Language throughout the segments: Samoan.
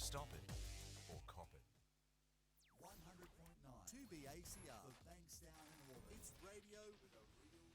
Stop it or cop it. 100.9 2BACR for Bankstown and Auburn. It's radio with a real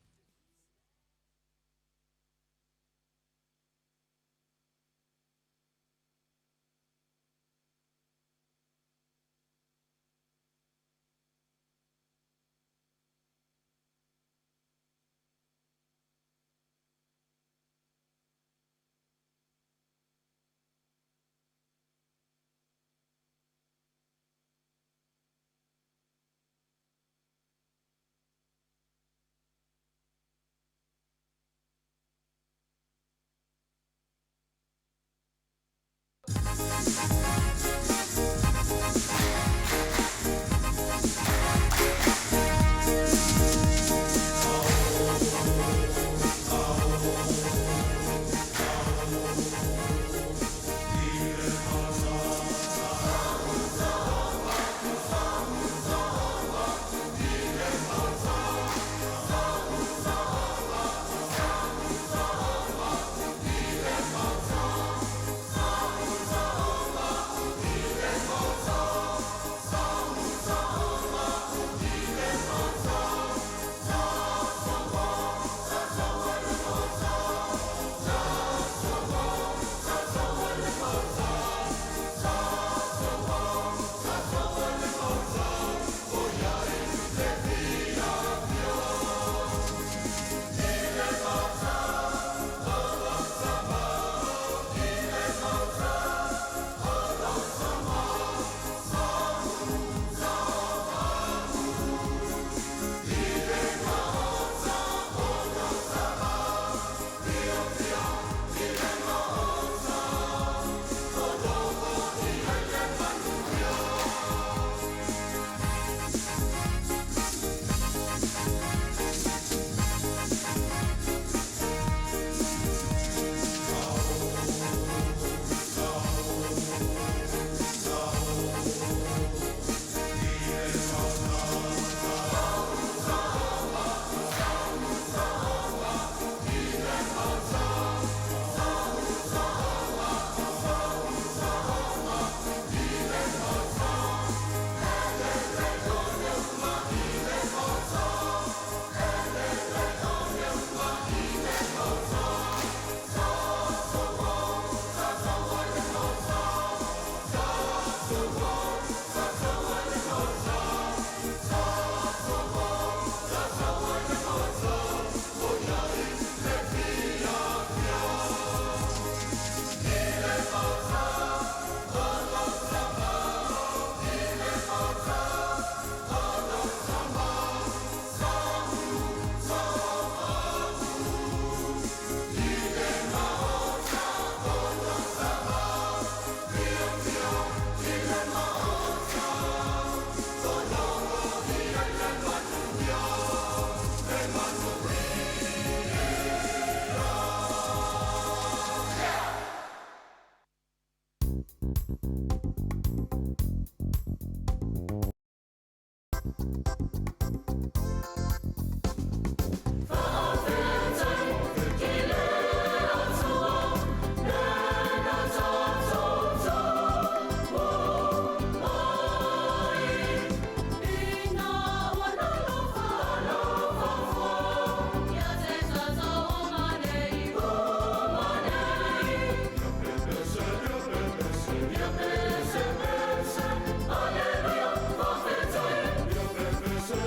difference.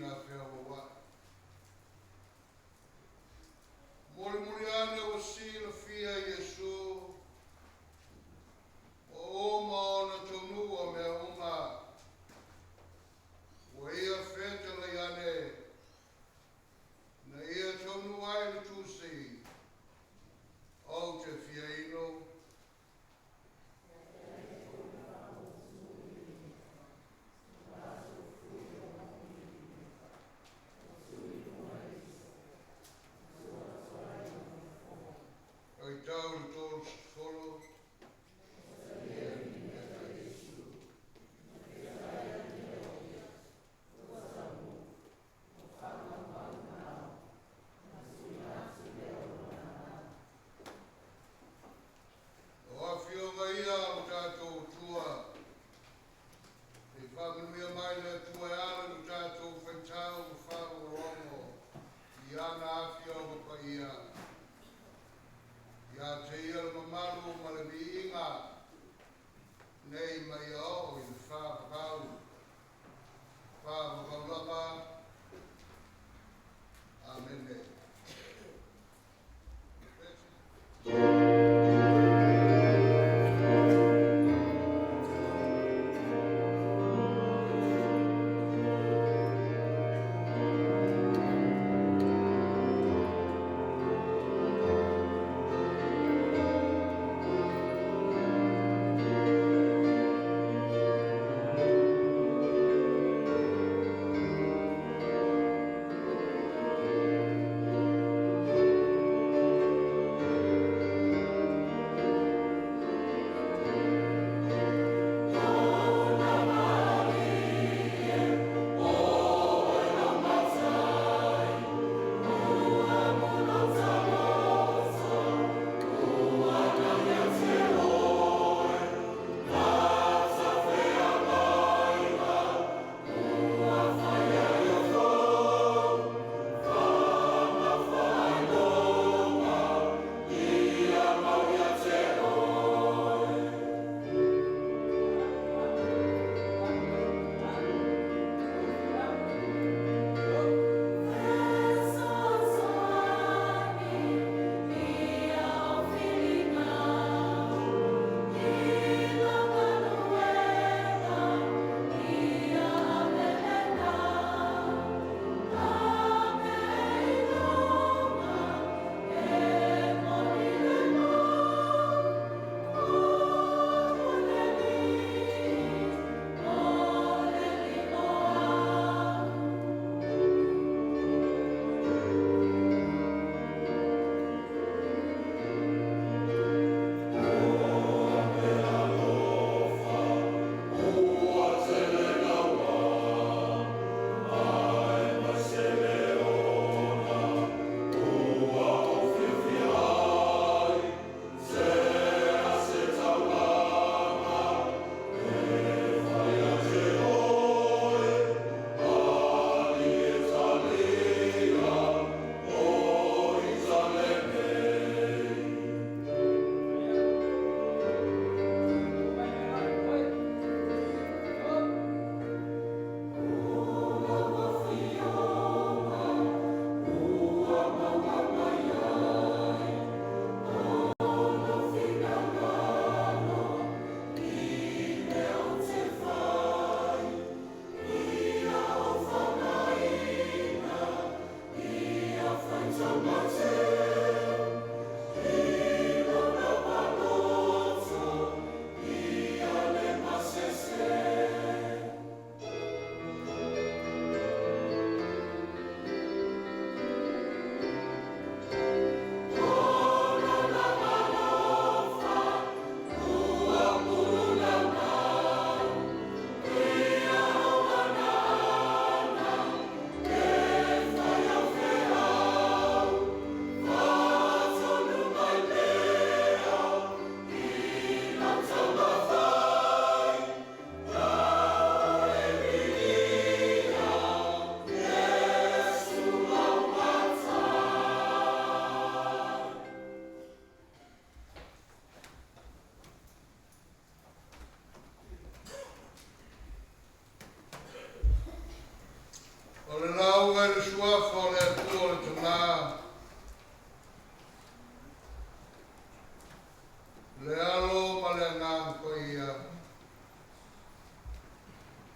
na feauaua'i. Mulimuli ane ua silafia e Iesu ua uma ona taunuua mea uma, ua ia fetalai ane, na ia taunuu ai le tusi, ou te fia inu.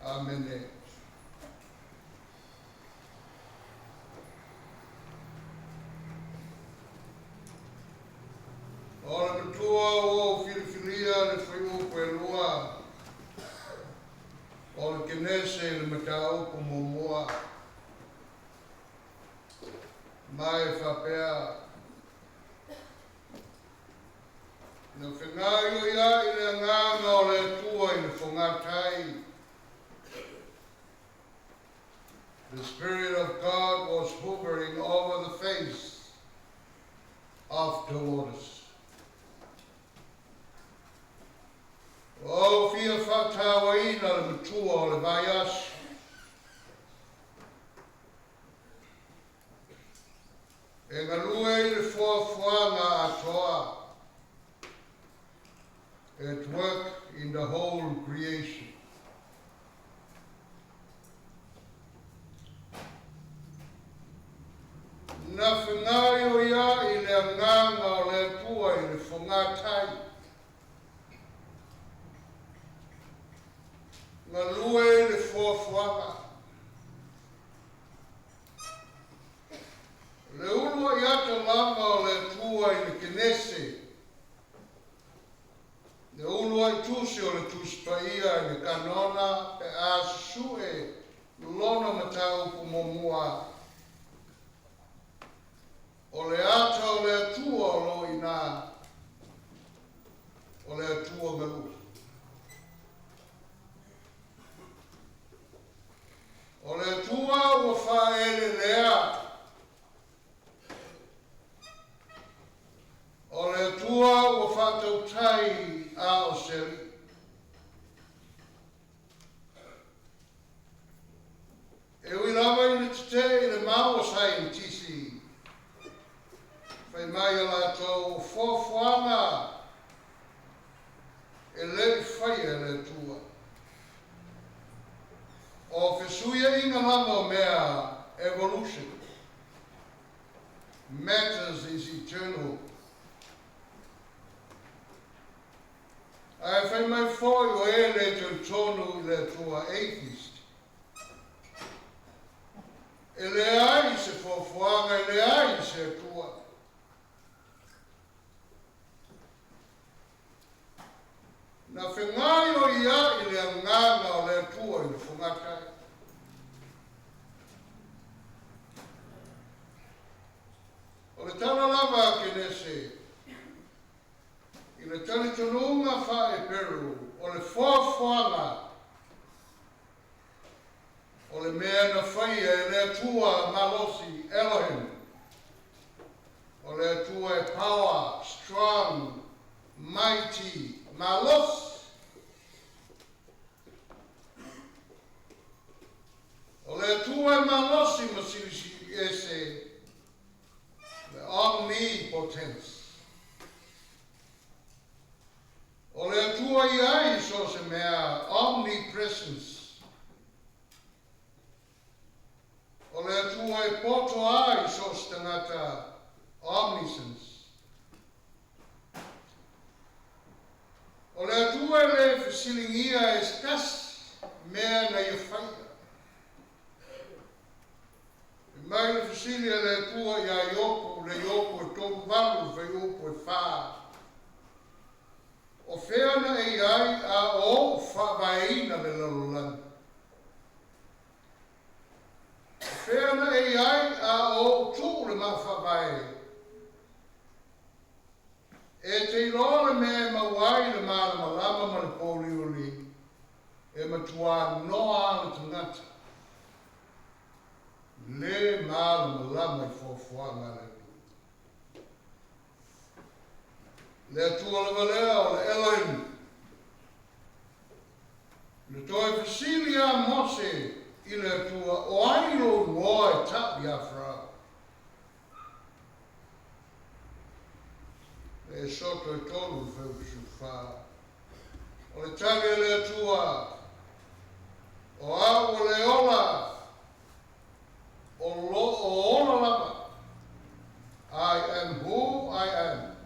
Amene. O le Matua ua ou filifilia le fuaiupu e lua o le Kenese i le mataupu muamua, ma e faapea, Na fegaioiaʻi le Agaga o le Atua i le fogatai. The Spirit of God was hovering over the face of the waters. Ua ou fia faatauaina le matua o le vaiaso. E galue i le foafoaga atoa, at work in the whole creation. Na fegaioiaʻi le Agaga o le Atua i le fogatai. Galue i le foafoaga. Le uluai ata lava o le Atua i le Kenese, le uluai tusi o le Tusi Paia i le Kanona pe a susue lona mataupu muamua, o le ata o le Atua o lo o i ina, o le Atua galue. O le Atua ua faaeleelea. O le Atua ua faatautai a o se Alii. E ui lava ina tetee i le mau a saienitisi, fai mai a latou o foafoaga e le i faia e le Atua. O fesuiaiga lava o mea, evolution, matters is eternal. Ae fai mai foi o e le talitonu i le Atua, atheist, e leai se foafoaga, e leai se Atua. Na fegaioiaʻi le Agaga o le Atua i le fogatai. O le tala lava a Kenese, i le talitonuga faa-Eperu, o le foafoaga o le mea na faia e le Atua malosi, Elohim, o le Atua e power, strong, mighty, malosi. O le Atua e malosi ma silisili ese, le omnipotence. O le Atua i ai i so o se mea, omnipresence. O le Atua e poto ai i so o se tagata, omniscience. O le Atua e le fesiligia e se tasi mea na ia faia. Fai mai le fesili a le Atua iā Iopu, le Iopu e 38 le fuaiupu e fa, O fea na e i ai a o ou faavaeina le lalolagi? O fea na e i ai a o ou tuu le maafaavae? E te iloa le mea e maua ai le malamalama ma le pōuliuli, e matuā noa a le tagata le malamalama i foafoaga a le Atua. Le Atua lava lea o le Elohim. Na toe fesili a Mose i le Atua, O ai lou igoa e tau iā Farao? Le soto e tolu le feufusufa. O le tali a le Atua, O au o le ola, o lo o ola lava. I am who I am.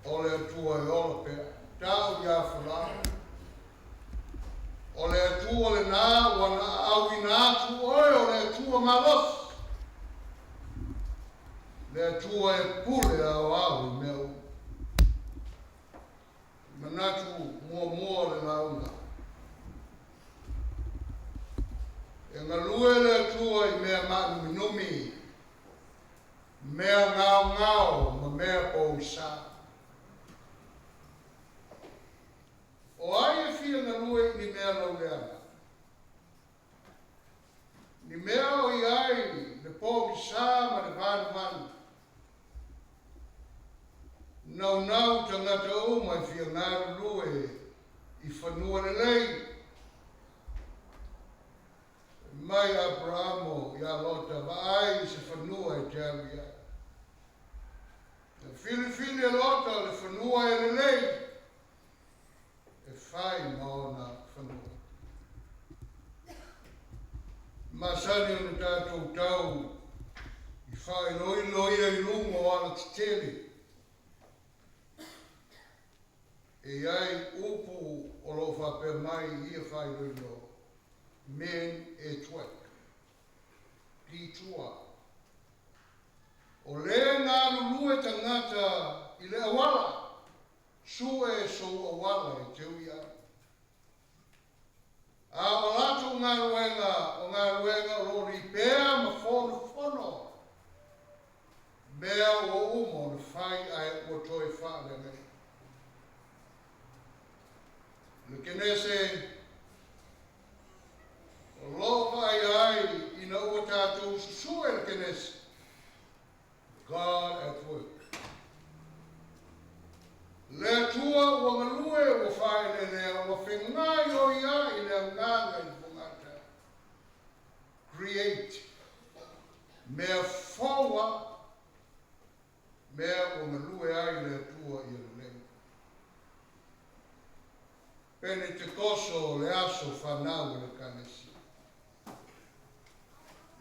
O le Atua e ola pea. Tau iā Farao. Atua lenā ua na aʻauina atu oe o le Atua malosi, le Atua e pule aoao i mea uma. Manatu muamua o le lauga. E galue le Atua i mea maanuminumi, mea gaogao ma mea pogisa. O ai e fia galue i ni mea lauleaga? Ni mea o i ai le pogisa ma le vanuvanu. Naunau tagata uma e fia galulue i fanua lelei. Fai mai Aperamo iā Lota, Vaai i se fanua e te alu i ai. Na filifili e Lota le fanua e lelei e fai ma ona fanua. Masani ona tatou tau i faailoilo ia i luga o alatetele. E i ai upu o lo o faapea mai i ia faailoilo, Men at work. Pitua. O le galulue tagata i le auala, sue sou auala e teu i ai. A o latou galuega, o galuega o lo o lipea ma fonofono mea ua uma ona fai ae ua toe faaleagaina. O le Kenese o lo o vaaia ai ina ua tatou susue le Kenese, God at work. Le Atua ua galue ua faaeleelea ua fegai o ia i le agaga i le fogata. Create. Mea fou a mea ua galue ai le Atua ia lelei. Penetekoso le aso fanau o le Ekalesia.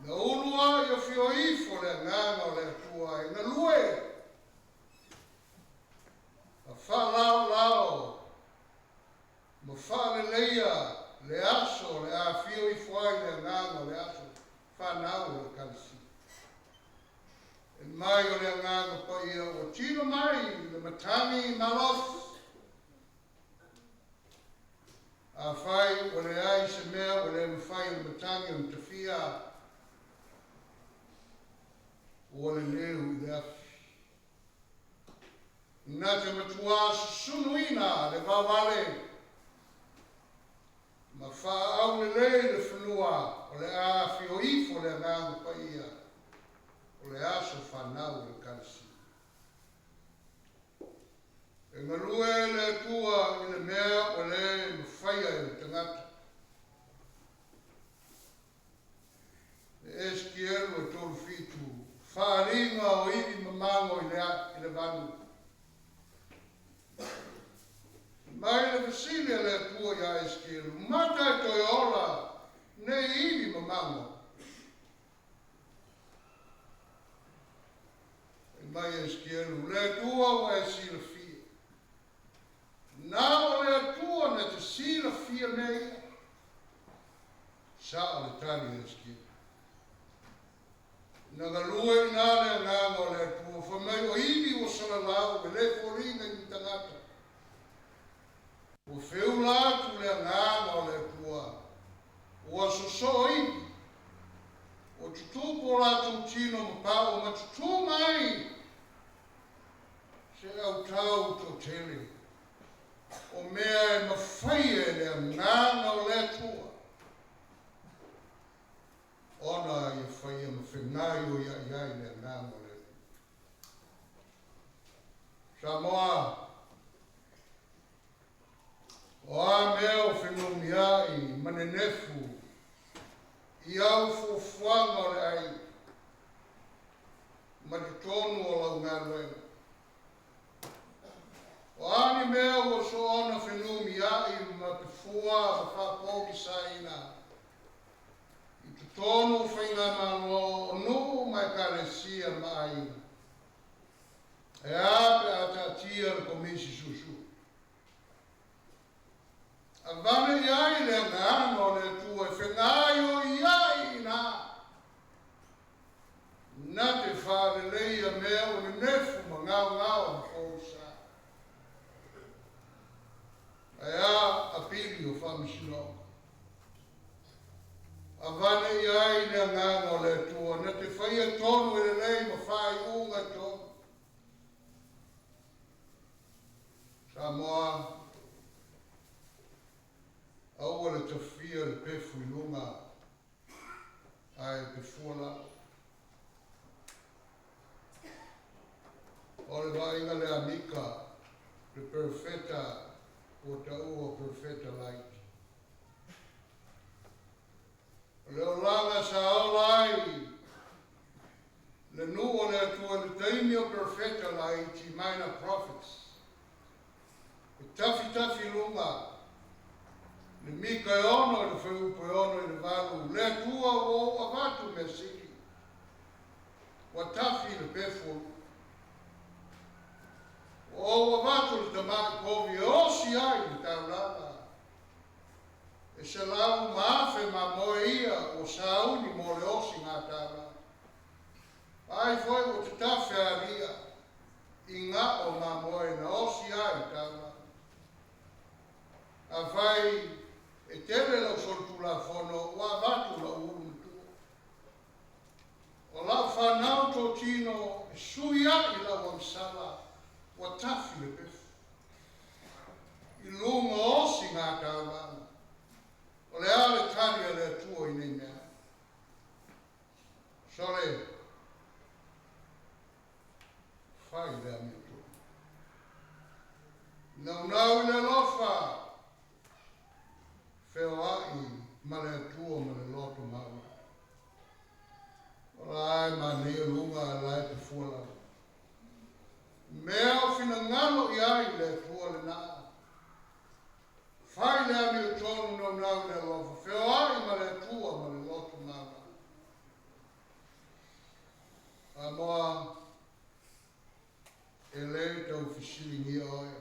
Na ulu a ia fio ifo le agaga o le Atua e galue ma faalaolao ma faaleleia le aso o le afio ifo ai le agaga o le aso fanau o le Ekalesia. E mai o le Agaga Paia ua tino mai le matagi malosi. Afai ua leai se mea ua le mafai e le matagi ona tafia, ua leleu i le afi. Na te matuā susunuina le vaovale ma faaaulelei le fanua o le a afio ifo le Agaga Paia o le aso fanau o le Ekalesia. E galue le Atua i le mea ua le mafaia e le tagata. E Esekielu e 37, faaaliga o ivi mamago i le i le vanu. Mai le fesili a le Atua iā Esekielu, Mata e toe ola nei ivi mamago? Fai mai Esekielu, Le Atua ua e silafia. Na o le Atua na te silafia mea ia. Sao le tali a Esekielu. Na galue i ina le agaga o le Atua, fai mai o ivi ua salalau e le foliga i ni tagata. Ua feula atu le agaga o le Atua, ua sosoo ivi, ua tutupu o latou tino ma pao ma tutū mai se autau toatele o mea e mafaia e le agaga o le Atua ona ia faia ma fegai o ia i ai le agaga o le Atua. Samoa, o a mea o fenumiai ma nenefu i au fuafuaga o le aiga ma totonu o lau galuega. O a ni mea ua soona fenumiai ma pefua ma faapogisaina i totonu o faigamalo o nuu ma ekalesia ma aiga, e a pe a taatia le Komisi Suesue. Avane i ai le agaga o le Sili o Faamasinoga. Avane i ai le agaga o le Atua na te faia tonu e lelei ma faaiuga tonu. Samoa, aua le tafia le pefu i luga ae pefua lalo. O le vaaiga lea a Mika, le perofeta ua taua o perofeta laiti. O le olaga sa ola ai le nuu o le Atua i le taimi o perofeta laiti, minor prophets, e tafitafi i luga le Mika e 6 i le fuaiupu e 6 i le 8, Le Atua ua ou avatu mea sili, ua tafi le pefu o luga. Ua ou avatu le tamai povi e osi ai le taulaga. E 100,000 mamoe ia ua sauni mo le osiga taulaga. Ai foi ua tatafe alia i gao mamoe na osi ai taulaga. Afai e tele lau solitulafono, ua avatu lau ulu matua. O lau fanau totino e sui ai lau agasala, ua tafi le pefu i luga osiga taulaga. O le a le tali a le Atua i nei mea? Sole, fai le amiotonu. Naunau i le alofa, feoai ma le Atua ma le loto maualalo. O la e manaia luga ae la e pefua lalo. Mea o finagalo i ai le Atua lena. Fai le amiotonu, naunau i le alofa, feoai ma le Atua ma le loto maualalo. Samoa, e le tau fesiligia oe.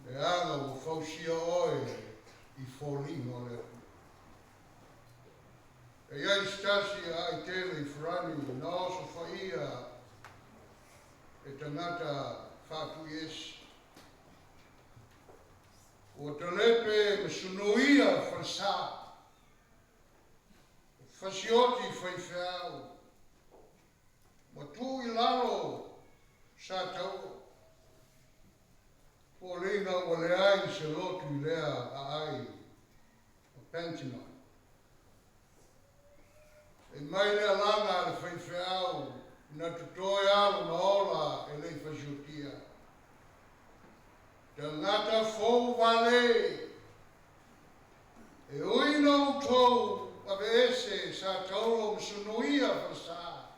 Leaga ua fausia oe i foliga o le Atua. E i ai se tasi aai tele i Farani na osofaia e tagata faatuiese. Ua talepe ma sunuia falesa, fasioti faifeau, ma tuu i lalo sa taua. Foliga ua leai se lotu i lea aai o Pentinoi. E mai le alaga a le faifeau na totoe alo na ola e le i fasiotia. Tagata fou vale, e ui na outou aveese sa taulo ma sunuia falesa,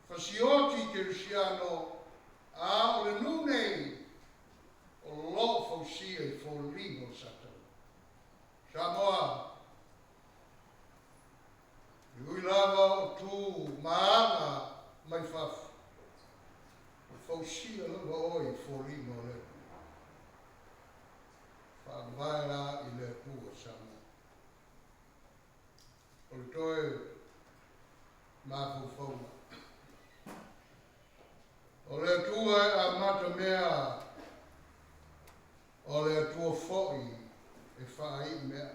fasioti i kerisiano, a o le nuu nei o lo o fausia i foliga o le Satani. Samoa, e ui lava o tu ma aga mai fafo, ua fausia lava oe i foliga o le Atua. Faavae la i le Atua Samoa. O le toe mafaufauga. O le Atua e amata mea, o le Atua foi e faaiu mea.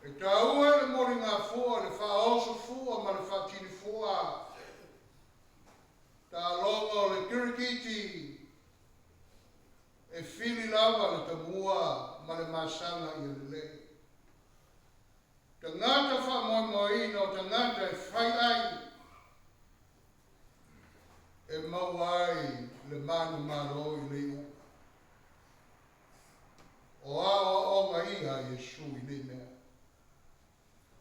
E taua e le moligafua, le faaoso fua ma le faatini fua. Taaloga o le kirikiti, e fili lava le tamua ma le masaga ia lelei. Tagata faamoemoeina o tagata e fai ai, e maua ai le manumalo i le iuga. O aoaoga ia a Iesu i nei mea.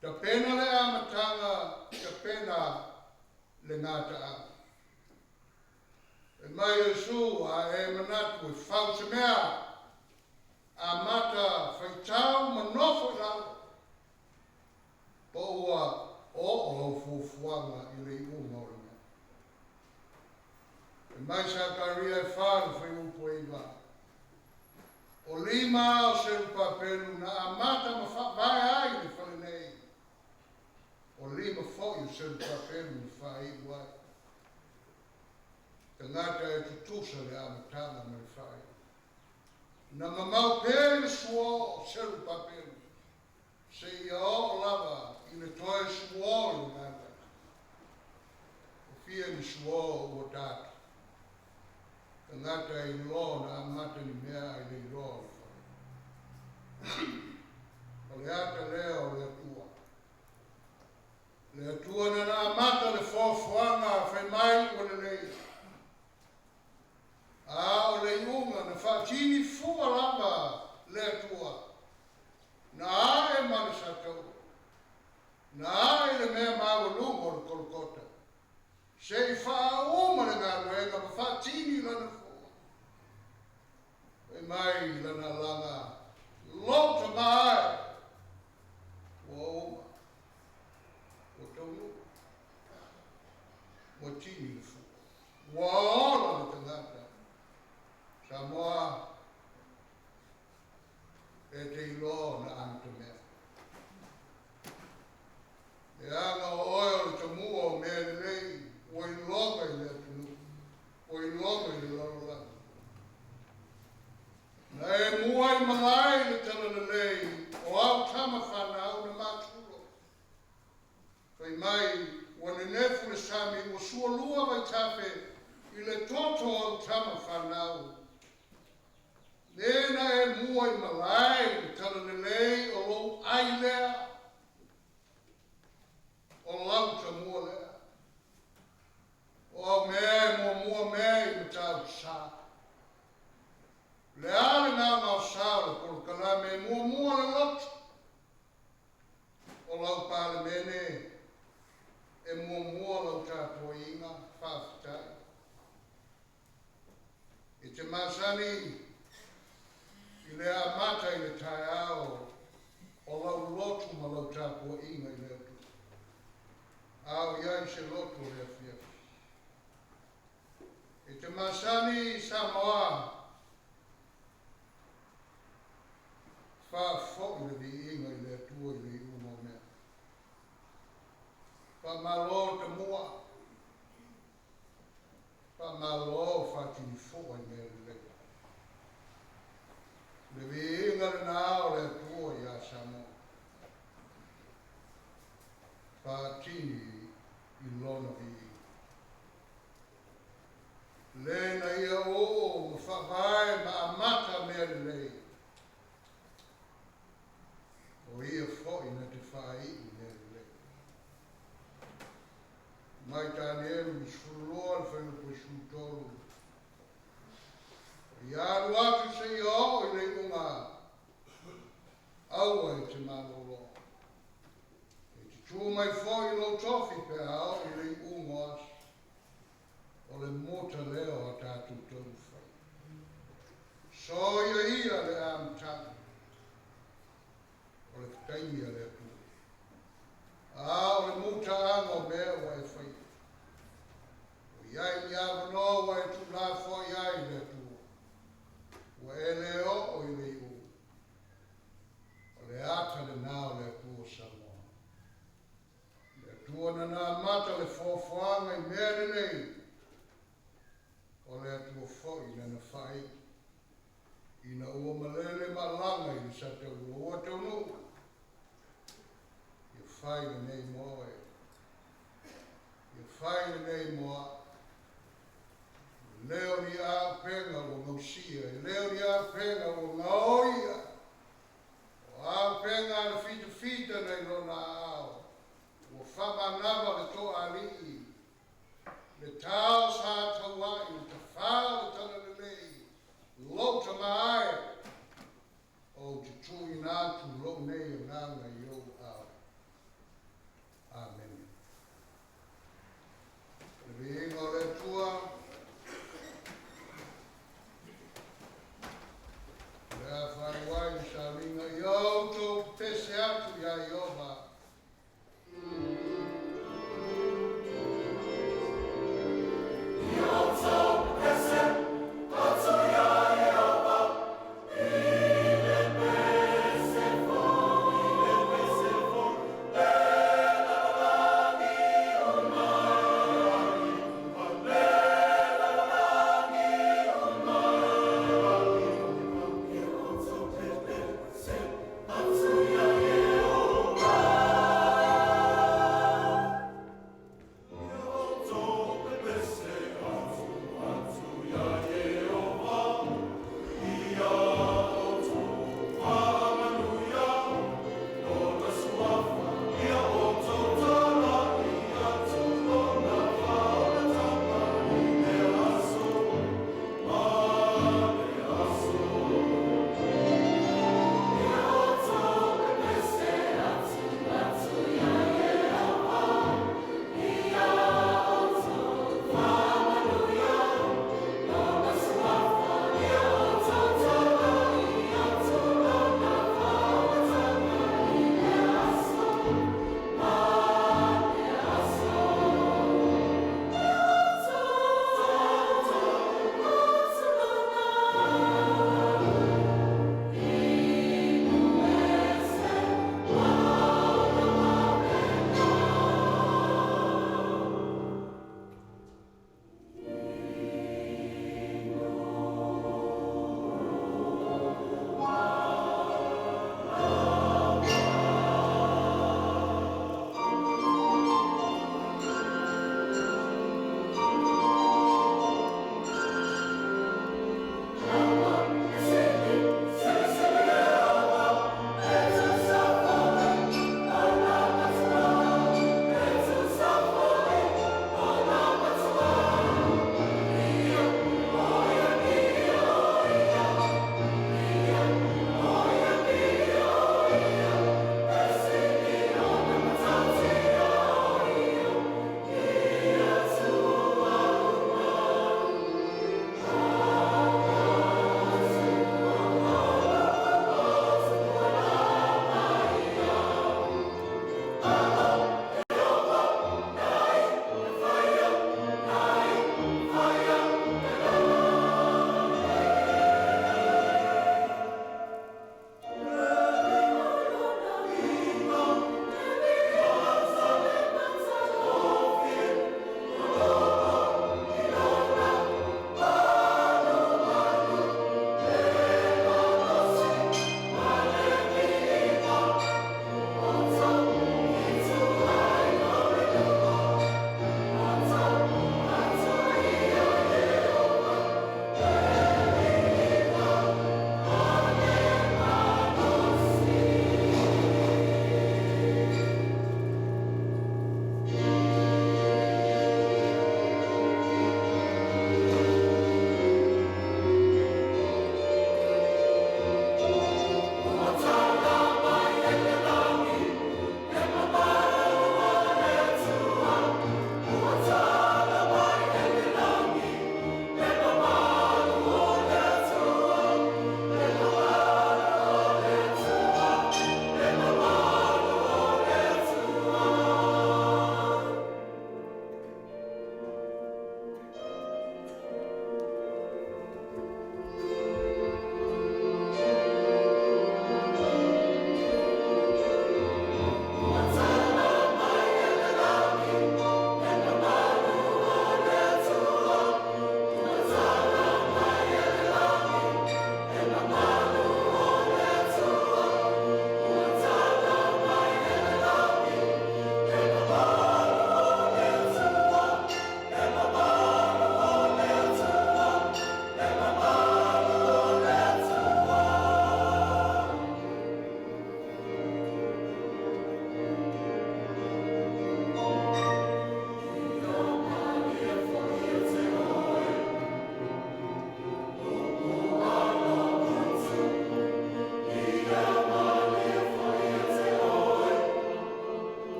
Tapena le amataga, tapena le gataaga. E mai Iesu, a e manatu e fau se mea, amata faitau ma nofo i lalo, po ua oo lau fuafuaga i le iuga o le mea. E mai Sakaria e 4 le fuaiupu e 9. O lima o Serupapelu na amata ma faavae ai le fale nei. O lima foi o Serupapelu na faaiu ai. Tagata e tutusa le amataga ma le faaiuga. Na mamao pea i le suo o Serupapelu, seia oo lava i le toe suo i le galuega. Ua fia ni suo ua tatou tagata e iloa ona amata ni mea ae le iloa ona fai. O le ata lea o le Atua. Le Atua na na amata le foafoaga fai mai ua lelei. A o le iuga na faatini fua lava le Atua, na ae ma le sataua, na ae le mea maualuga o le Kolokota, se i faauma le galuega ma faatini lana fua. Fai mai lana alaga, Lou tama e, ua uma, ua taunuu, ua tini le fua. Ua ola le tagata Samoa e te iloa ona amatamea. Leaga o oe o le tamua o mea lelei ua iloga i le atunuu, ua iloga i le lalolagi. Na e mua i malae i le talalelei o au tama fanau na matulo. Fai mai, ua nenefu le sami, ua sualua vaitafe i le toto o au tama fanau. Le na e mua i malae i le talalelei o lou ai lea, o lau tamua lea. O au mea e muamua mea i Matautu-Sa. O le a le gaogaosa o le polokalame e muamua le loto o lau Palemene e muamua lau tapuaiga. Faafetai. E te masani i le amata i le taeao o lau lotu ma lau tapuaiga i le Atua. A o i ai se lotu o le afiafi. E te masani Samoa faafoi le viiga i le Atua i le iuga o mea. Faamalo tamua, faamalo faatinifoa i mea lelei. Le viiga lena o le Atua iā Samoa. Faatini i lona viiga. Le na ia oo ma faavae ma amata mea lelei. O ia foi na te faaiu mea lelei. Mai Tanielu 22 le fuaiupu 13. O ia alu atu seia oo i le iuga, aua e te malolo. E te tu mai foi i lou tofi pe a oo i le iuga o aso. O le muta lea o a tatou taumafai. Soia ia le amataga o le taimi a le Atua. A o le mutaaga o mea ua e faia. Ua i ai ni avanoa ua e tuulafoai ai i le Atua. Ua e le oo i le iuga. O le ata lena o le Atua Samoa. Le Atua na na amata le foafoaga i mea lelei, o le Atua foi na na faaiu ina ua malele malaga i le sataua ua taunuu. Ia fai lenei mo oe. Ia fai lenei mo au. E le o ni auupega ua gausia, e le o ni auupega ua gaoia. O auupega a le fitafita nai lona aao, ua faamanava le toaalii, le tao sa tauai, le tafā o le talalelei, lou tama e, ou te tuuina atu lou nei agaga i ou aao. Amene. Le viiga o le Atua.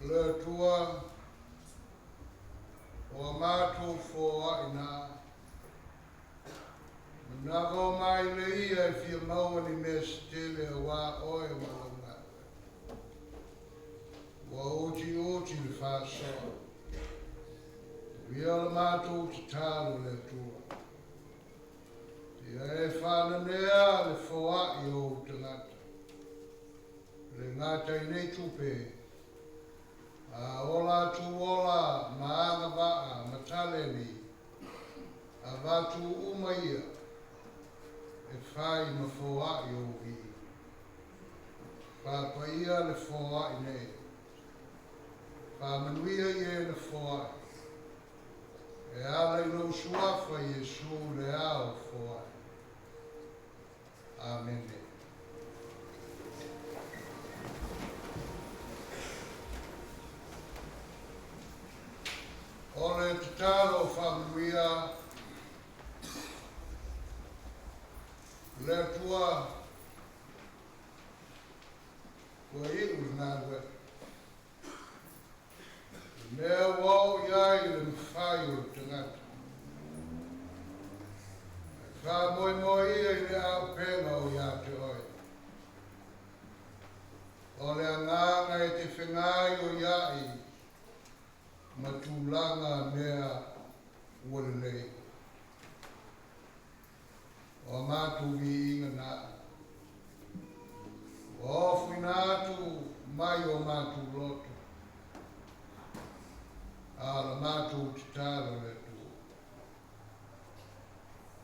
Le Atua, o a matou foai na. Manava o mai le ia e fia maua ni mea se tele auā oe ma lau galuega. Ua utiuti le faasoa. Tuia la matou tatalo le Atua. Ia e faananea le foai o ou tagata. E le gata i nei tupe, a o latou ola ma agavaa ma taleni, avatu uma ia e fai ma foai ou viiga. Faapaia le foai nei. Faamanuia i e na foai. E ala i lou suafa Iesu le ao foai. Amene. O le tatalo faamanuia. Le Atua, ua iu le galuega. Le mea ua oo i ai le mafai o le tagata. Ae faamoemoe ia i le auupega o ia te oe. O le agaga e te fegaioia'i ma tulaga mea ua lelei. O a matou viiga na. Ua ofuina atu mai o matou loto. A la matou tatalo le Atua.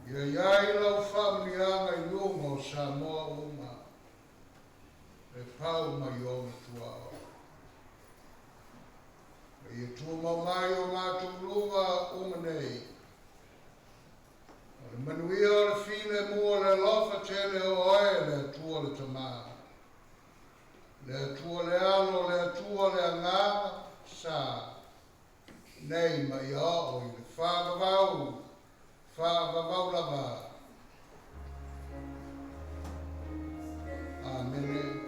Ia i ai lau faamanuiaga i luga o Samoa uma e pau mai ona tuaoi. Ma ia tumau mai o matou luga uma nei. O le manuia o le filemu o le alofa tele o oe le Atua le Tamā, le Atua le Alo, le Atua le Agaga, sa, nei ma ia oo i le faavavau, faavavau lava. Amene.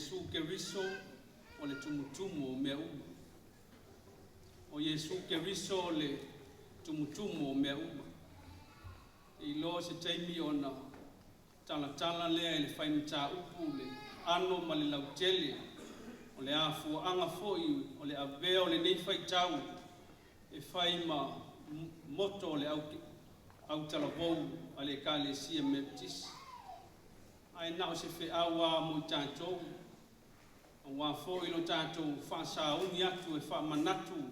Iesu Keriso o le tumutumu o mea uma. O Iesu Keriso o le tumutumu o mea uma. E iloa se taimi ona talatala lea i le faimataupu le ano ma le lautele o le afuaga foi o le avea o lenei faitau e fai ma moto o le autalavou a le Ekalesia Metotisi. Ae na o se feau lava mo i tatou, aua foi lo tatou faasauni atu e faamanatu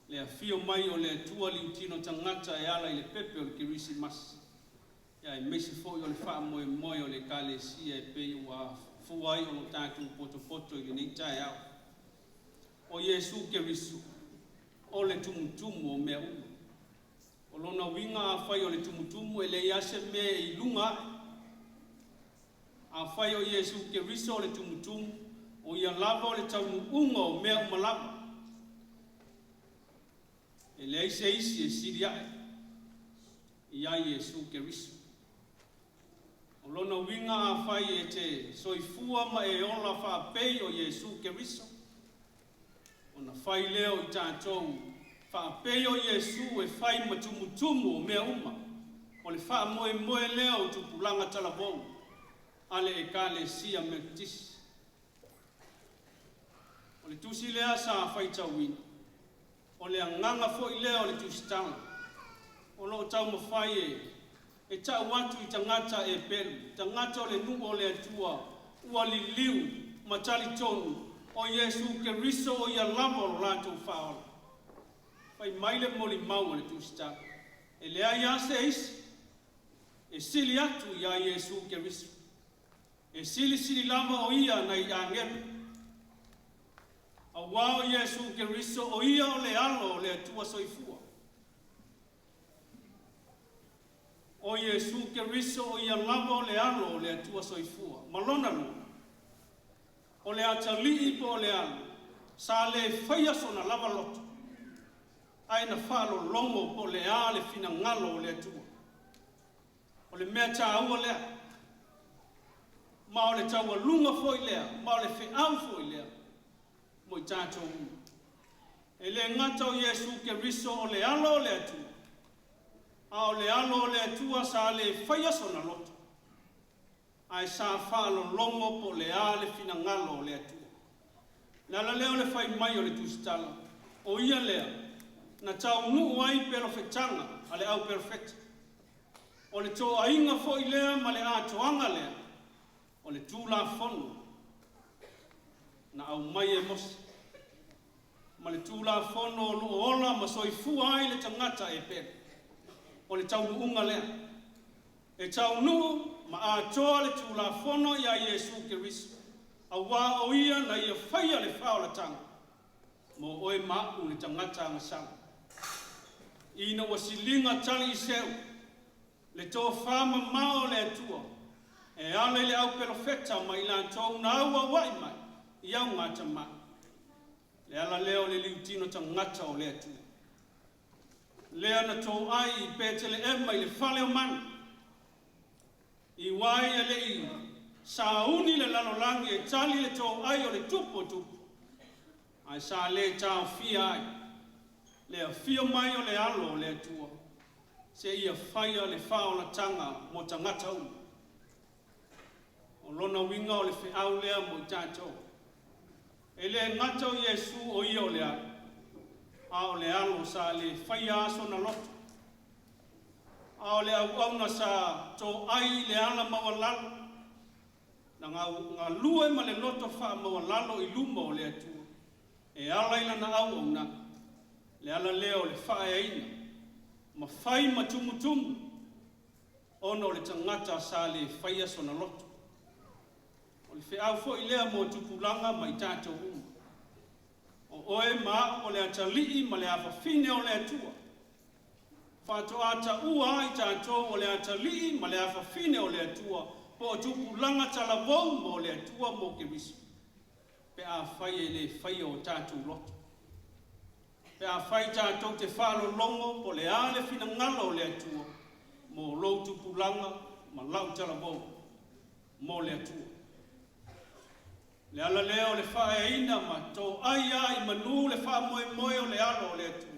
le afio mai o le Atua liutino tagata e ala i le pepe o le Kerisimasi, aemaise foi o le faamoemoe o le Ekalesia e pei ua afua ai ona tatou potopoto i lenei taeao. O Iesu Keriso o le tumutumu o mea uma. O lona uiga afai o le tumutumu e leai lava se mea e i luga ae. Afai o Iesu Keriso o le tumutumu, o Ia lava o le taunuuga o mea uma lava. E leai se isi e sili ae ia Iesu Keriso. O lona uiga afai e te soifua ma e ola faapei o Iesu Keriso, ona fai lea o i tatou faapei o Iesu e fai ma tumutumu o mea uma. O le faamoemoe lea o tupulaga talavou a le Ekalesia Metotisi. O le tusi lea sa faitauina, o le agaga foi lea o le tusitala o lo o taumafai e tau atu i tagata e pelu, tagata o le nuu o le Atua ua liliu ma talitonu o Iesu Keriso o ia lava o lo latou faaola. Fai mai le molimau a le tusitala, e leai lava se isi e sili atu iā Iesu Keriso. E silisili lava o ia nai agelu. Auā o Iesu Keriso o ia o le Alo o le Atua soifua. O Iesu Keriso o ia lava o le Alo o le Atua soifua. Ma lona lua, o le atalii po o le alo, sa le faia sona lava loto, ae na faalologo po o le a le finagalo o le Atua. O le mea taua lea, ma o le taualuga foi lea, ma o le feau foi lea mo i tatou uma. E le gata o Iesu Keriso o le Alo o le Atua, a o le Alo o le Atua sa le faia sona loto, ae sa faalologo po o le a le finagalo o le Atua. O le ala lea o le fai mai o le tusitala, o ia lea na taunuu ai perofetaga a le au perofeta. O le toaiga foi lea ma le atoaga lea o le Tulafono na aumai e Mose, ma le Tulafono o lo o ola ma soifua ai le tagata e pele. O le taunuuga lea. E taunuu ma atoa le Tulafono iā Iesu Keriso, auā o ia na ia faia le faaolataga mo oe ma a'u le tagata agasala. Ina ua siliga tali i seu le tofamamao a le Atua e ala i le au perofeta ma i latou na auauai mai i augatama'i, le ala lea o le liutino tagata o le Atua, lea na toai i Peteleema i le fale o manu, i uai e le i sauni le lalolagi e tali le toai o le Tupu o tupu, ae sa le taofia ai le afio mai o le Alo o le Atua seia faia le faaolataga mo tagata uma. O lona uiga o le feau lea mo i tatou. E le gata o Iesu o ia o le Alo, a o le Alo sa le faia lava sona loto, a o le auauna sa toai i le ala maualalo, na galue ma le loto faamaualalo i luma o le Atua e ala i lana auaunaga, le ala lea o le faaeaina ma fai ma tumutumu ona o le tagata sa le faia sona loto. O le feau foi lea mo tupulaga ma i tatou uma. O oe ma a'u o le atalii ma le afafine o le Atua. Faatoa taua ai tatou o le atalii ma le afafine o le Atua po o tupulaga talavou mo le Atua mo Keriso pe afai e le faia o tatou loto. Pe afai tatou te faalologo po o le a le finagalo o le Atua mo lou tupulaga ma lau talavou mo le Atua. Le ala lea o le faaeaina ma toai a i manu le faamoemoe o le alo o le Atua.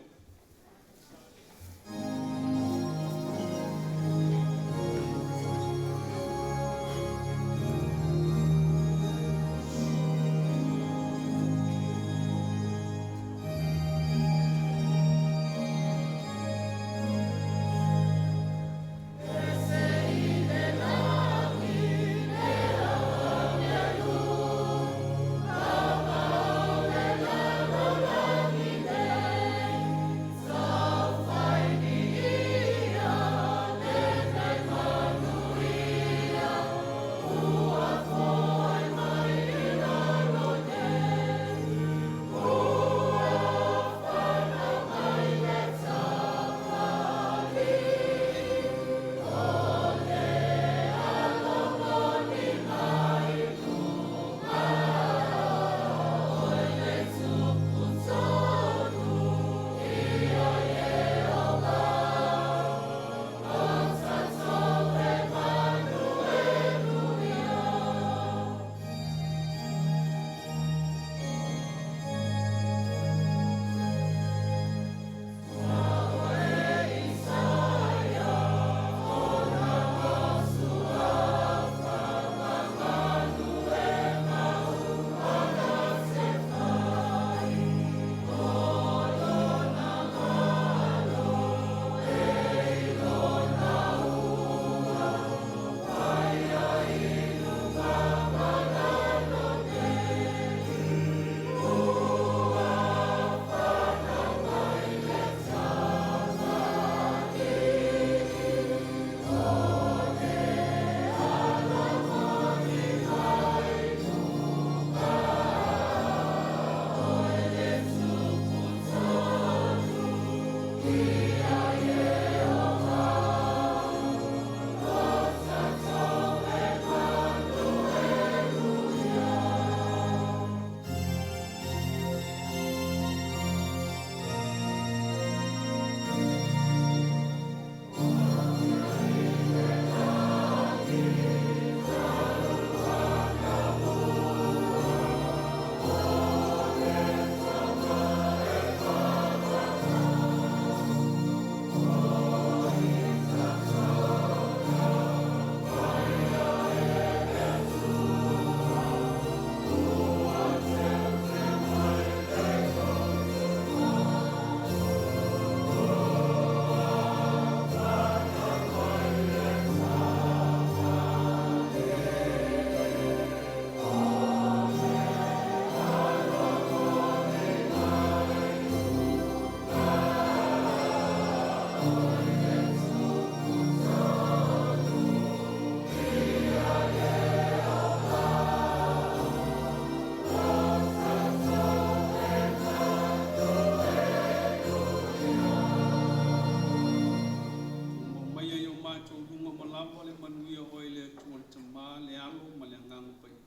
Maia i o matou luga ma lava le manuia o oe le Atua le Tama, le Alo ma le Agaga Paia,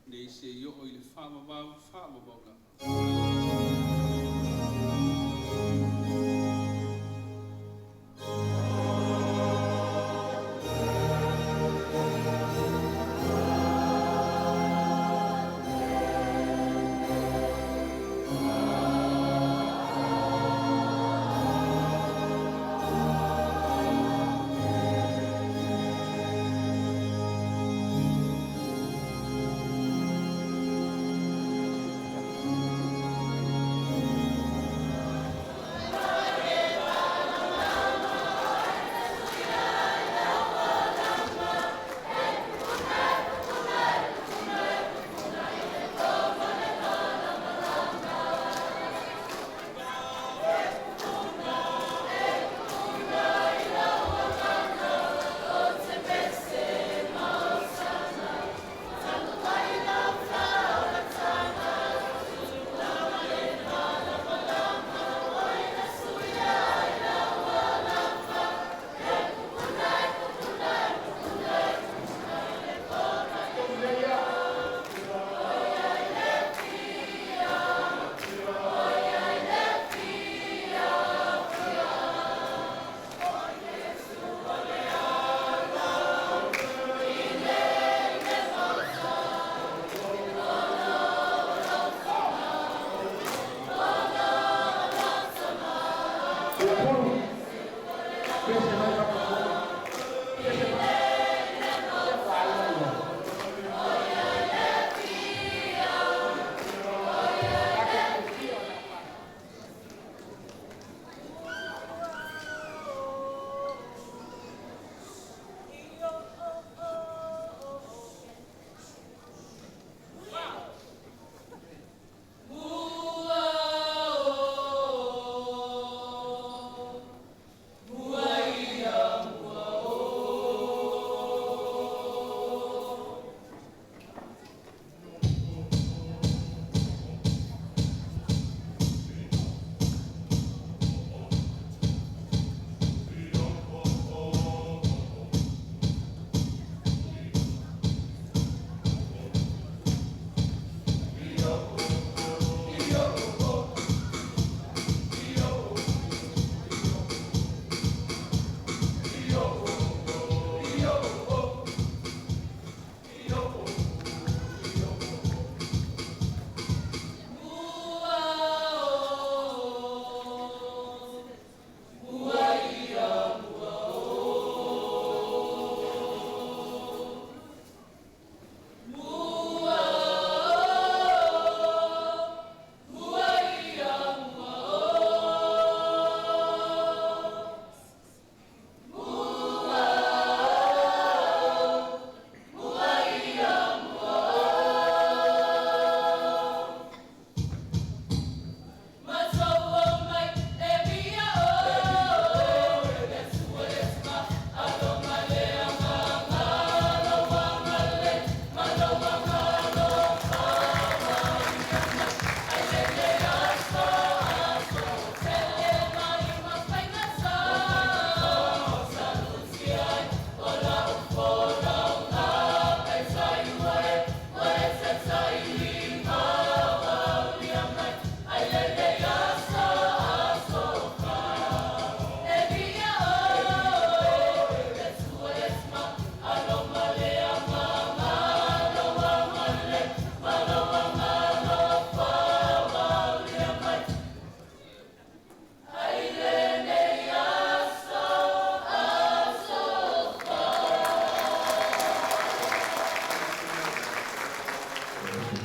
nei seia oo i le faavavau, faavavau lava.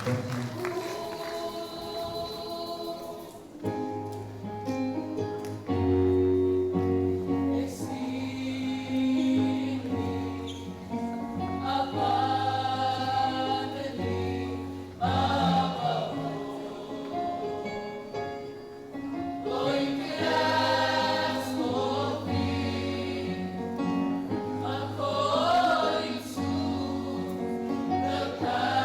According to the power.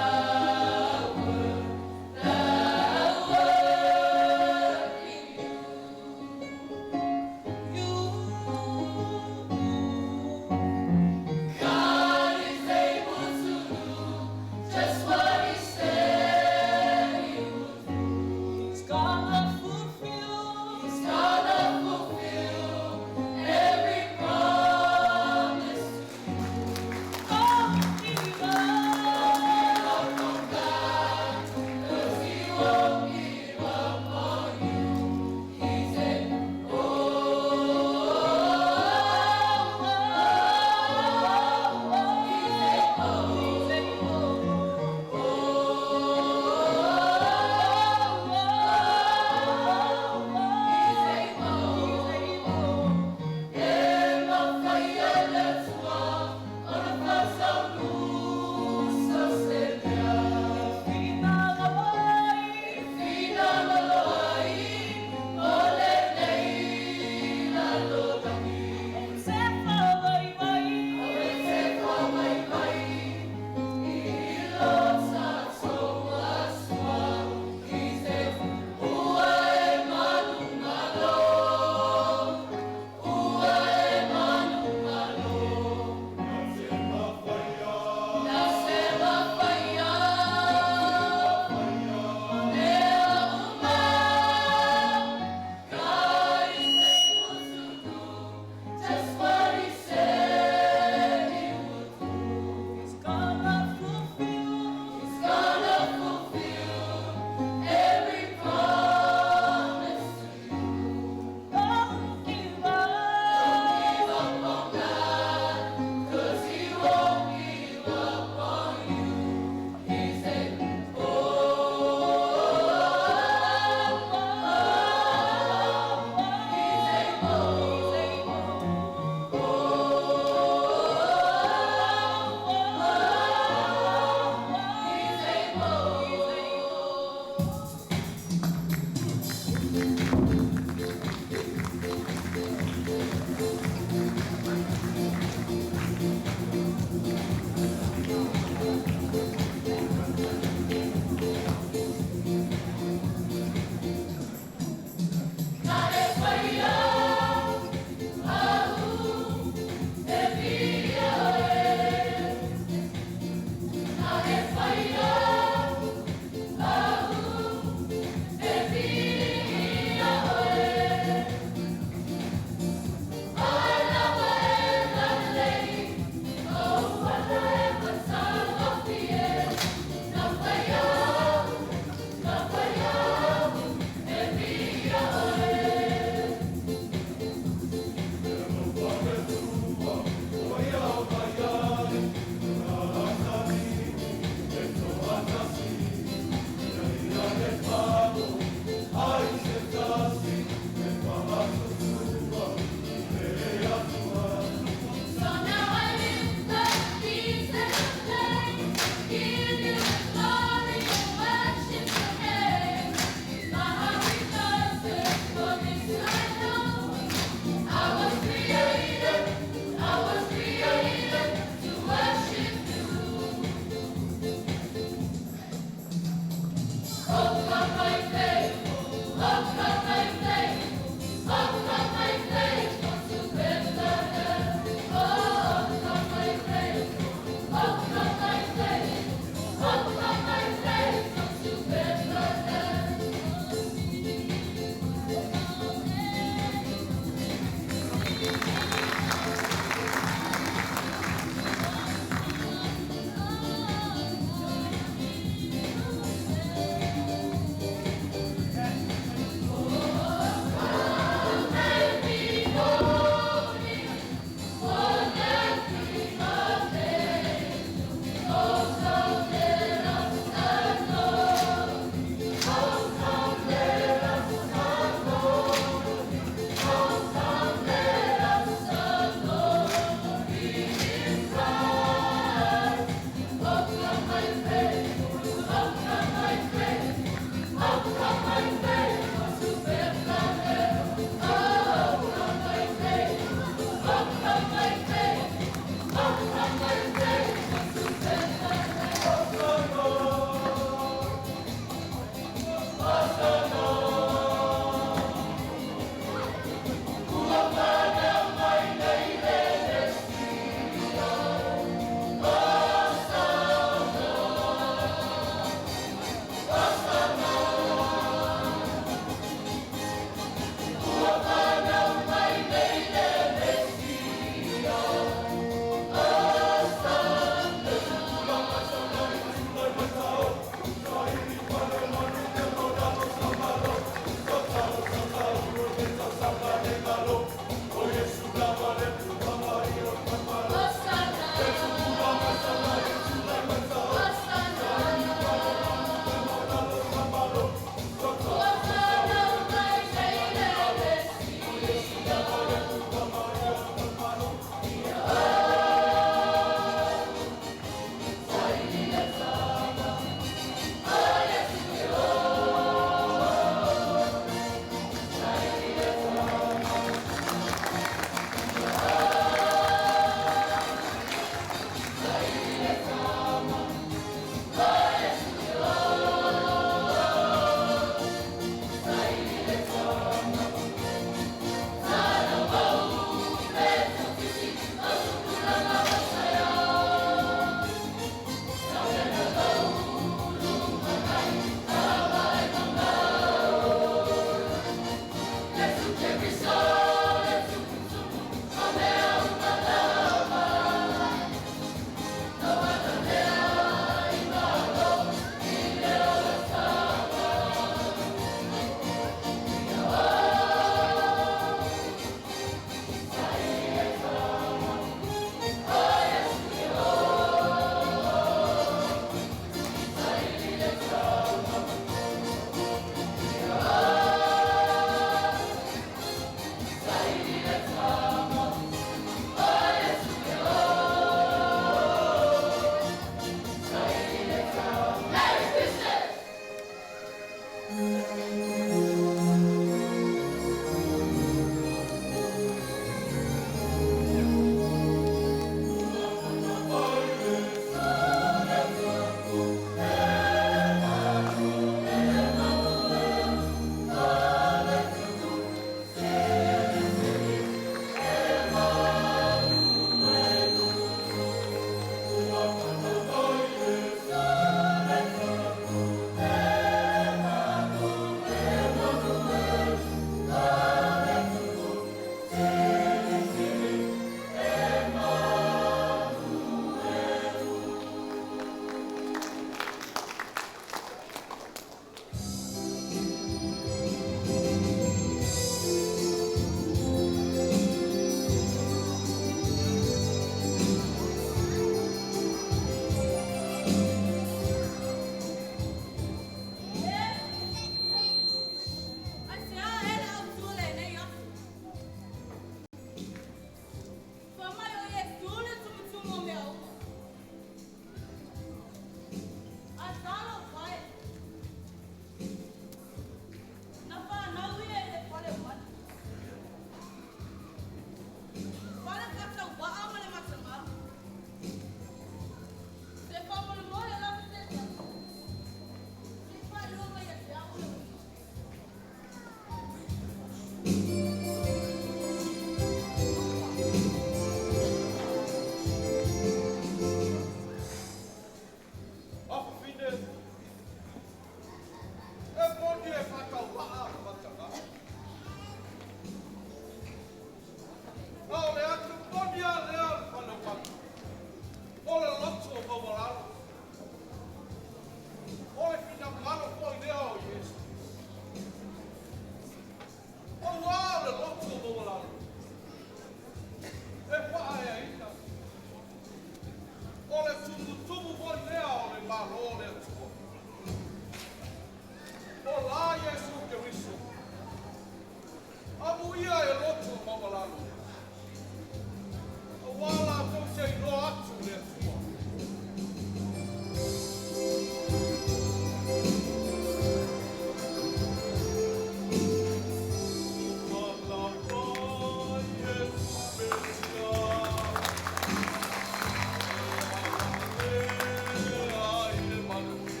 Ai le manuia.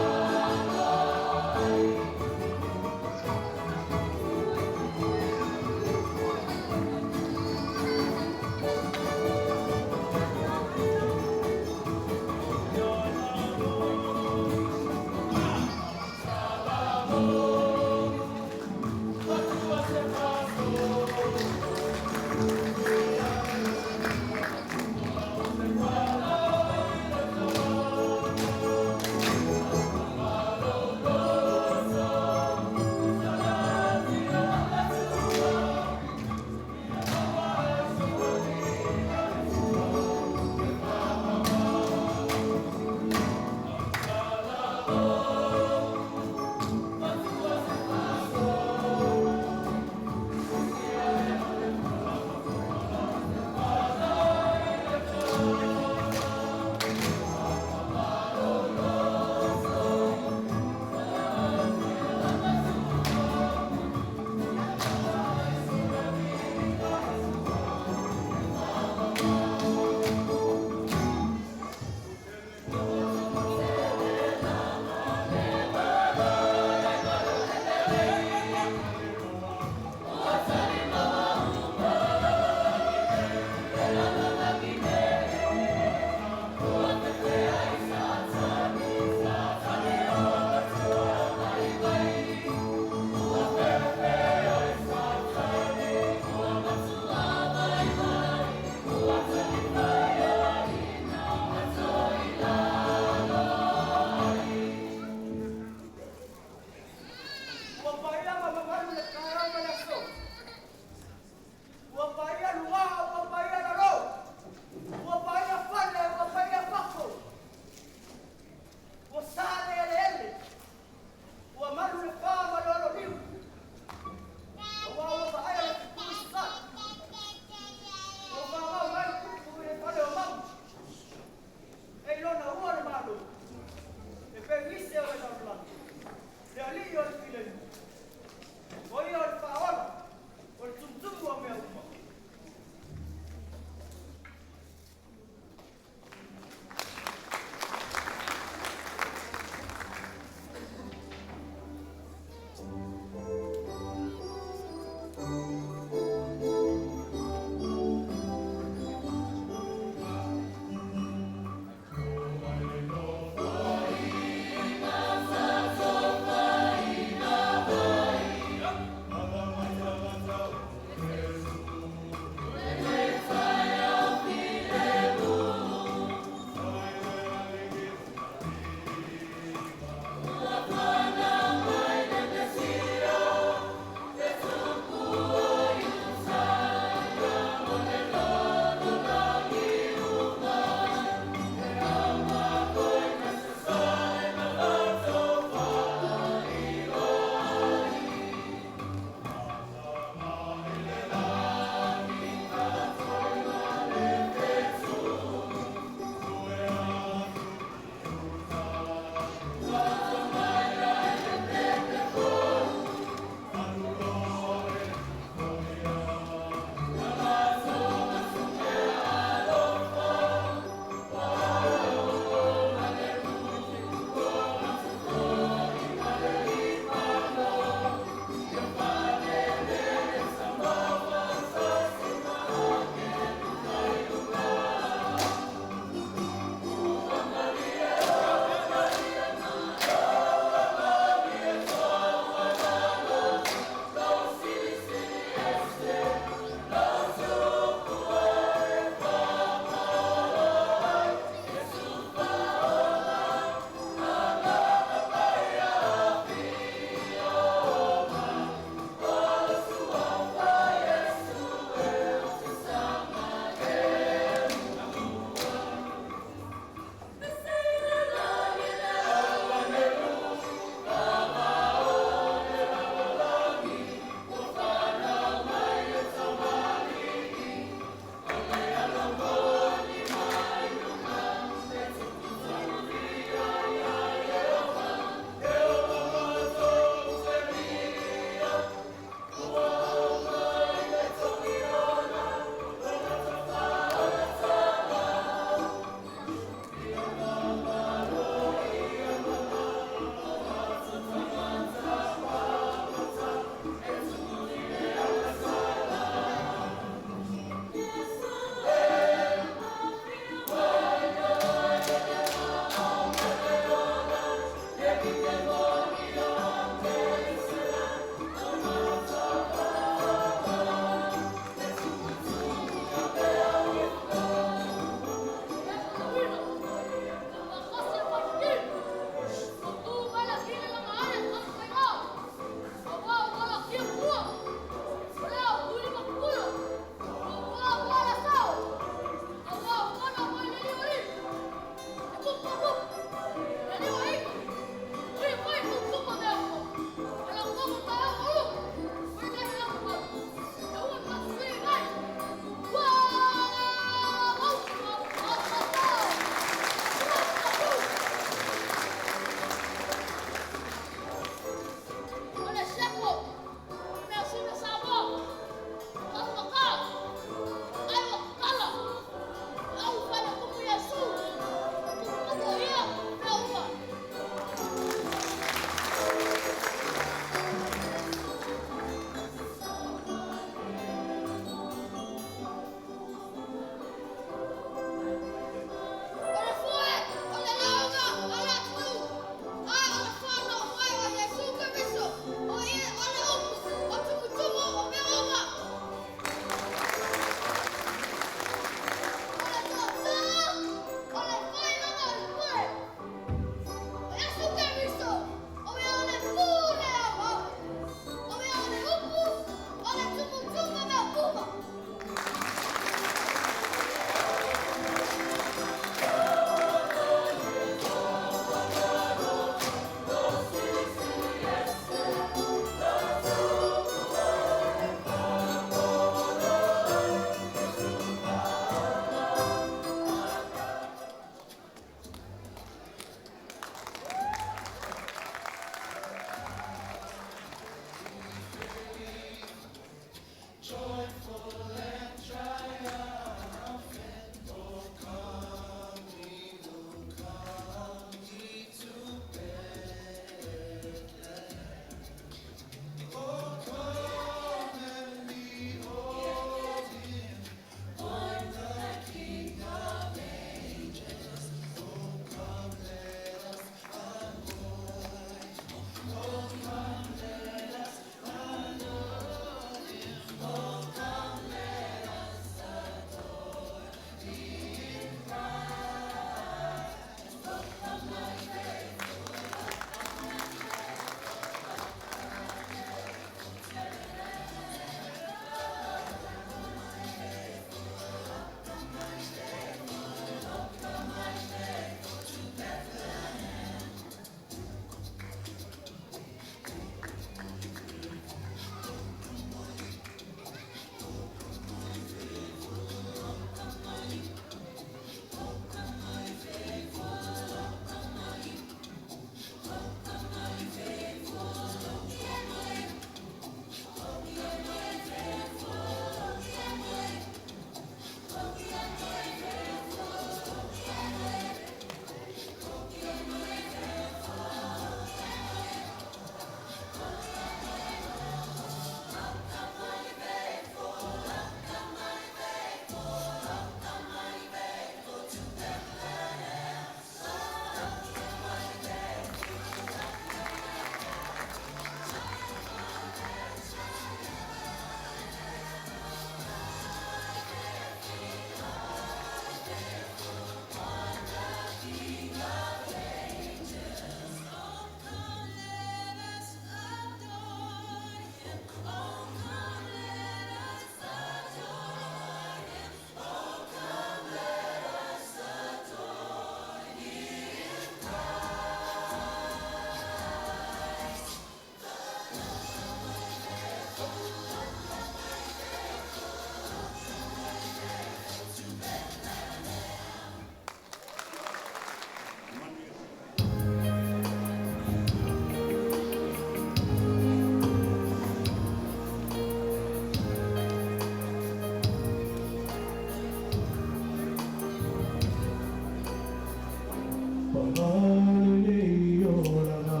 Amalelei olaga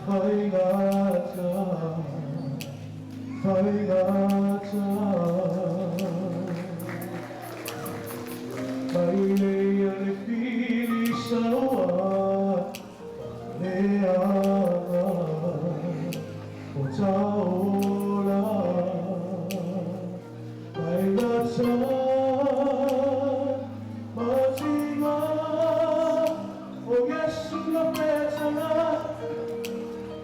faigata, faigata. Mai lei a le fili saua, le aga o taola. Faigata, matinga, o Yesu na petala,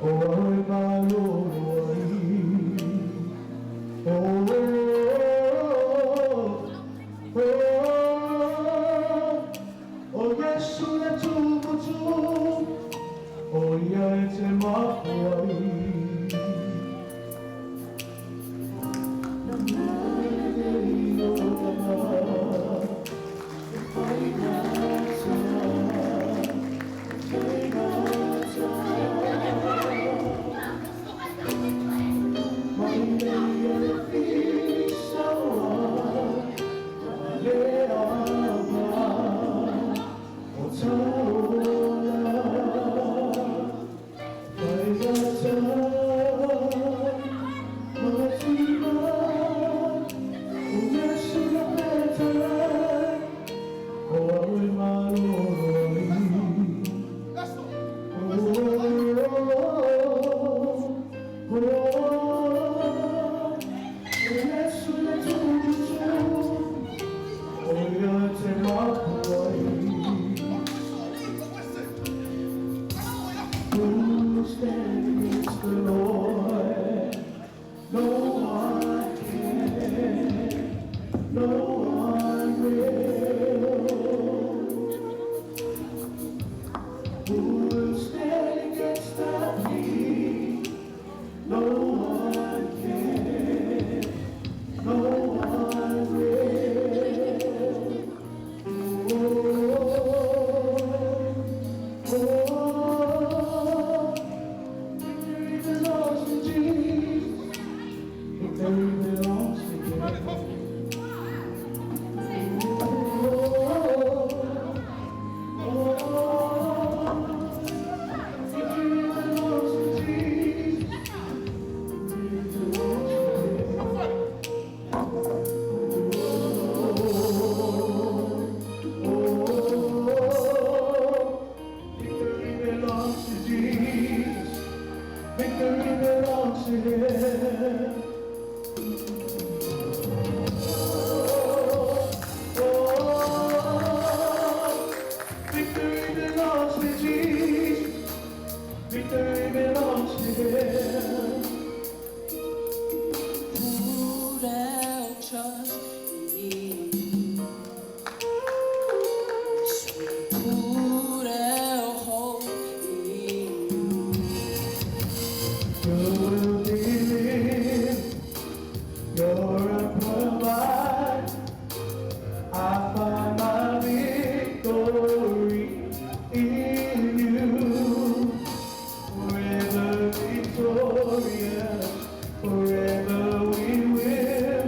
o au e malolo ai. Oh, oh, oh, oh, Yesu le tuputu, o ia e te mafuai. Who stands against the Lord? No one can, no one will. Who will stand against the King? No one can, no one will. Oh, oh, victory belongs to Jesus. Victory belongs to Him. Oh, oh, victory belongs to Jesus. Victory belongs to Him. Oh, victory belongs to Jesus. Victory belongs to Him. Oh, victory belongs to Jesus. Victory belongs to Him. Put our trust in you. Yes, we put our hope in you. You will believe you're a provider. I find my victory in you. Forever victorious, forever we will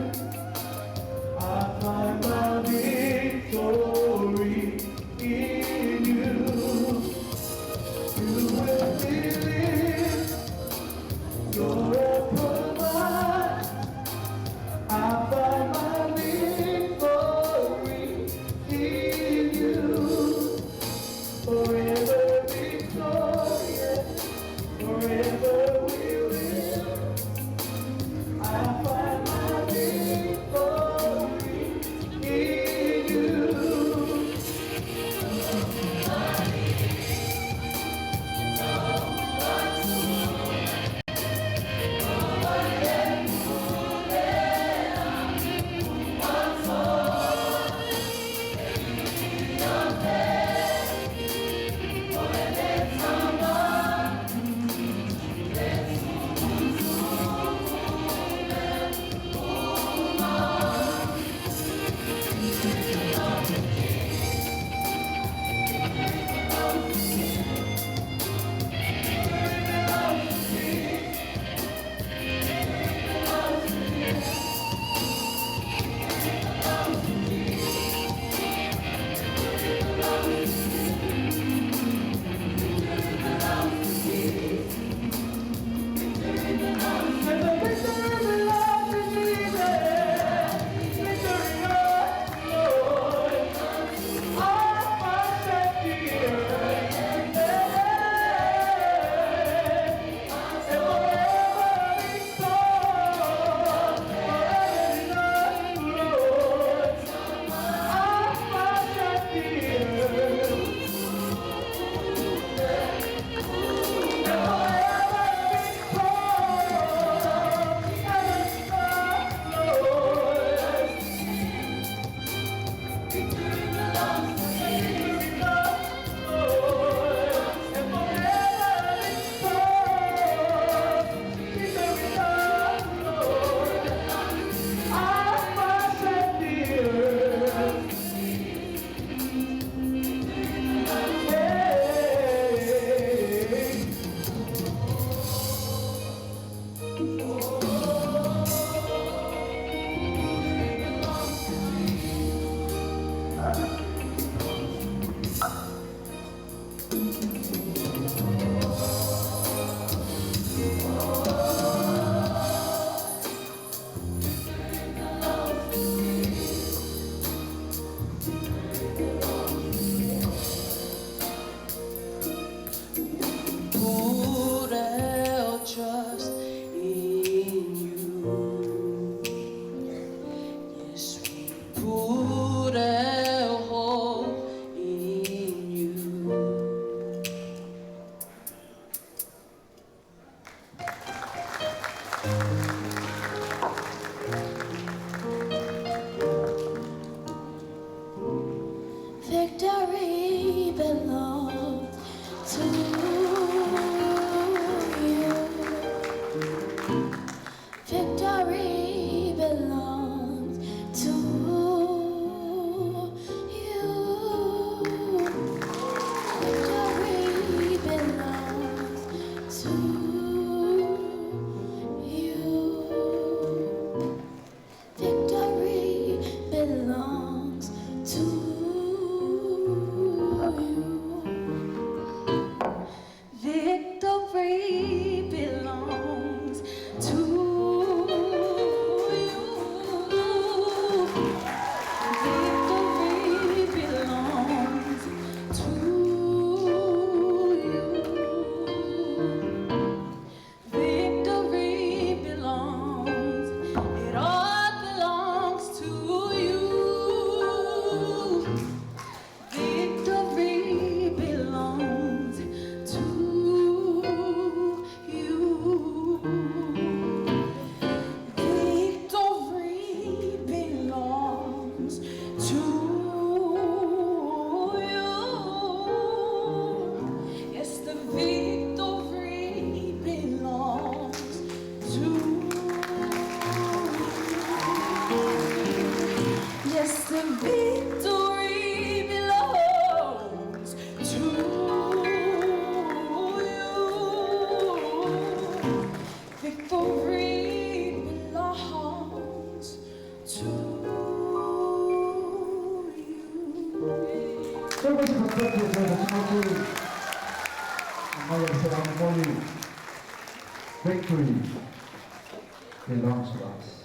Victory belongs to you. Victory belongs to you. Service perspective Victory belongs to us.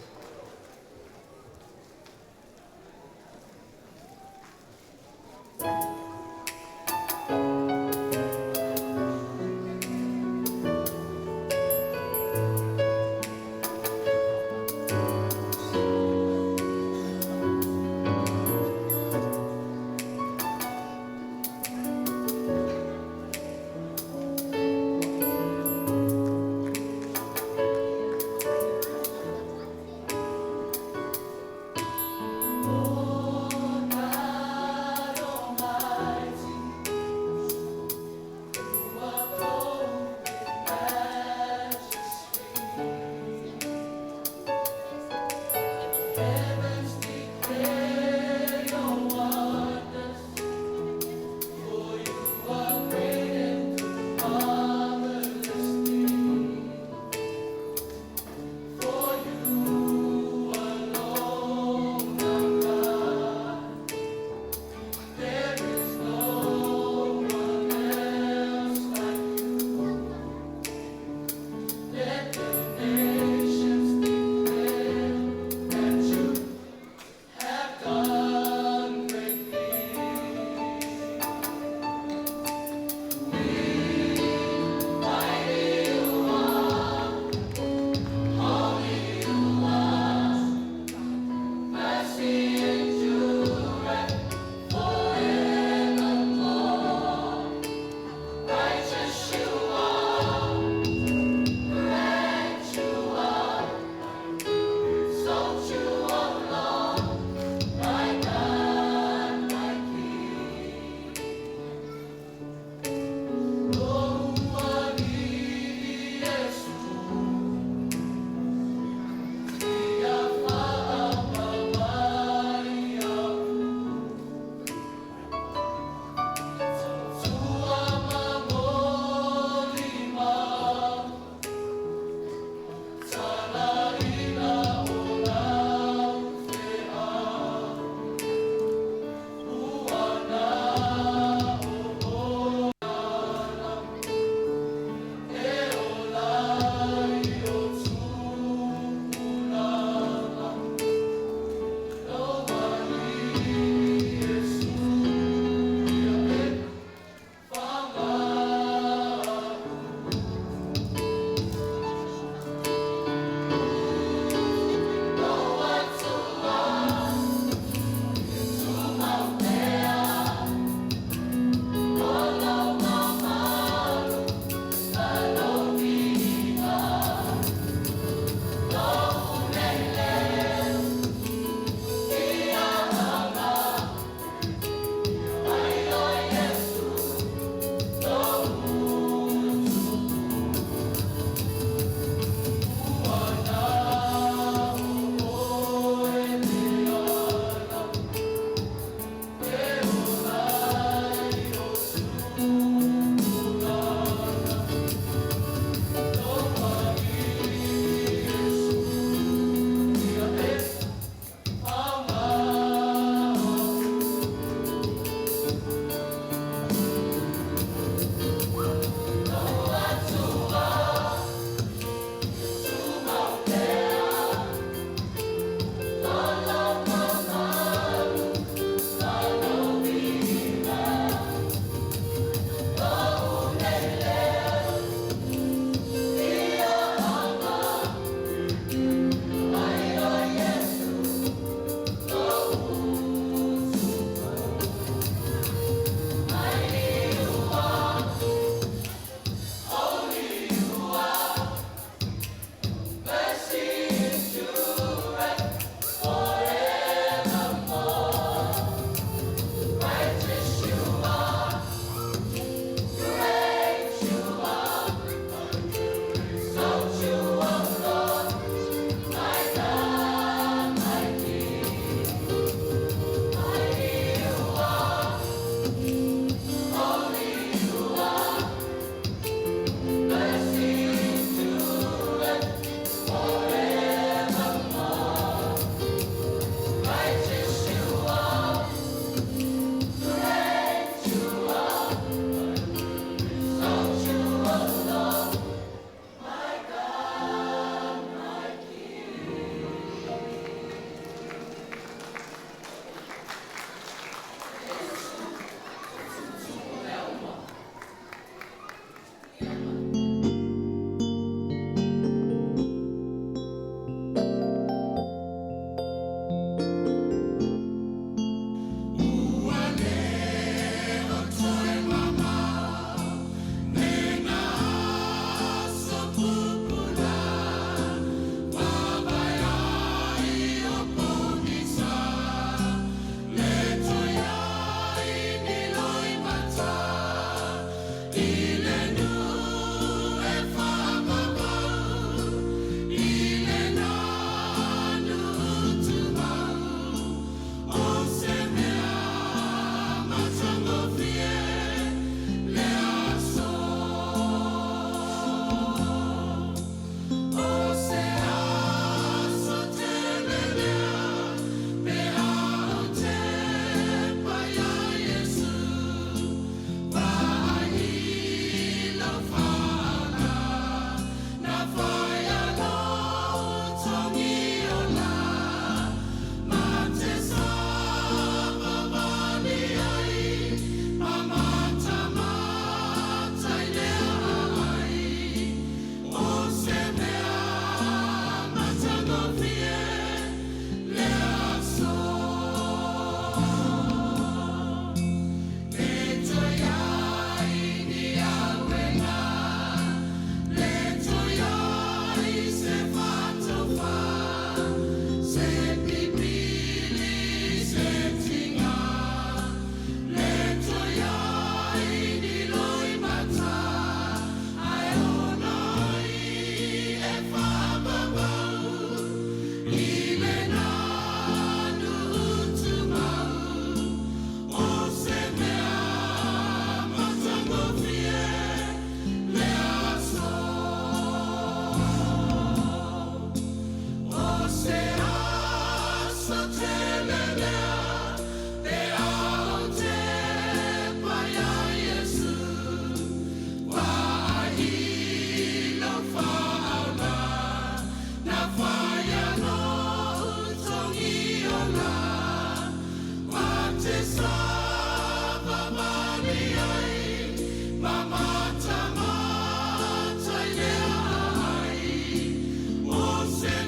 Se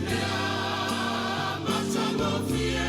mea matagofie.